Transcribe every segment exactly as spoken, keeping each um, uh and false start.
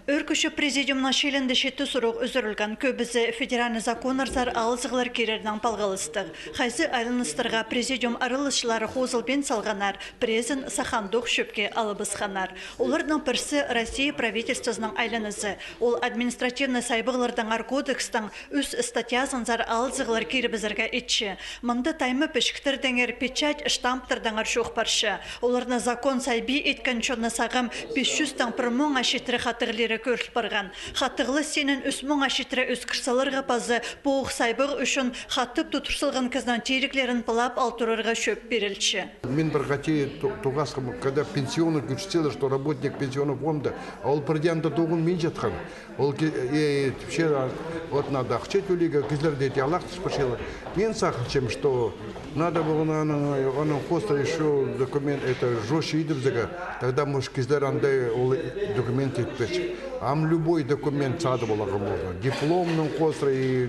Ӧӧркі чӧп президиумның чилінде читі сурығ ӱзӱрілген, кӧбізі федеральный законнарзар алызығлар кирернең палғалыстығ. Хайзы айланыстарға президиум араласчылары хозылбин салғаннар, пірезін сах андох чӧпке алыбысханнар. Оларның пірсі Россия правительствозының айланызы. Ол административный сайбағлардаңар кодекстің ӱс статьязынзар алызығлар кирібізерге итче. Мында тайма пічіктердеңер, печать, штамптардаңар чоох парча. Оларны закон сайбин иткен чонны сағам пис чӱстең пір муңа читіре хатығлиры кӧріл парған. Хатығлас синін ӱс муңа читіре ӧскір саларға паза пу ох сайбағ ӱчӱн хатап тудыр салған кізінің тиріглерін пылап ал турарға чӧп пирілче. Мин пір хати ту-, тоғасхам, когда пенсионный кӱстелер, что работник пенсионного фонда, а ол пірдеен дее тоғынмин чатхан. Ол ки-, э, вообще, а, вот надо ахча тӧлирге, кізілерде тее алахтас парчалар. Мин сағынчам, что надо было на, на, на, на остро ещё документ, это, жёстче идібізерге, тогда, может, кізілер андағ ол документ итпес. Ам любой документ садып аларға можно. Дипломның остро и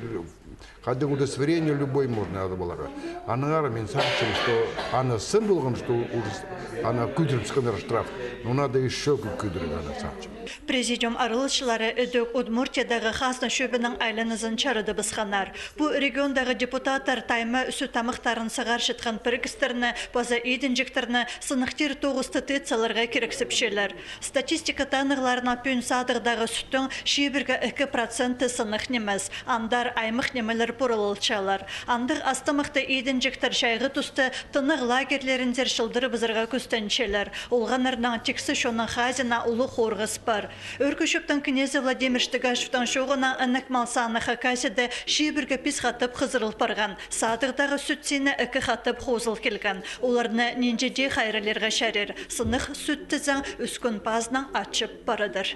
хайдағ удостоверение любой можно садып аларға. Аннаңар мин сағынчам, что аны сын полған, что уже аны кӧдірібіскеннер штраф. Но надо ещё кӧ-, кӧдірерге аны сағынчам. Президиум араласчылары ідӧк Удмуртиядағы хазна чӧбінің айланызын чарыдыбысханнар. Пу региондағы депутаттар тайма сӱт тамахтарын сығарчатхан пірігістерні паза идінҷектерні сыныхтир тоғысты тыыт саларға кирексепчелер. Статистика танығларына, пӱӱн садығдағы сӱттің чибіргі ікі проценті сынах нимес, андар аймах нимелер пуралылчалар. Андағ ас тамахты идінҷектер чайғы туста тынағ лагерьлерінзер чылдырыбызарға кӱстенчелер. Олғаннарнаң тиксі чонның хазиина улуғ хорғыс пар. Ӧӧркі чӧптің кнезі Владимир Штыгашевтің чооғынаң інек мал саны Хакасияда чибіргі пис хатап хызырыл парған. Садығдағы сӱт сині ікі хатап хозыл килген. Оларны нинҷе дее хайраллирға чарир. Сынах сӱт тізең ӱс кӱн пазынаң ачып парадыр.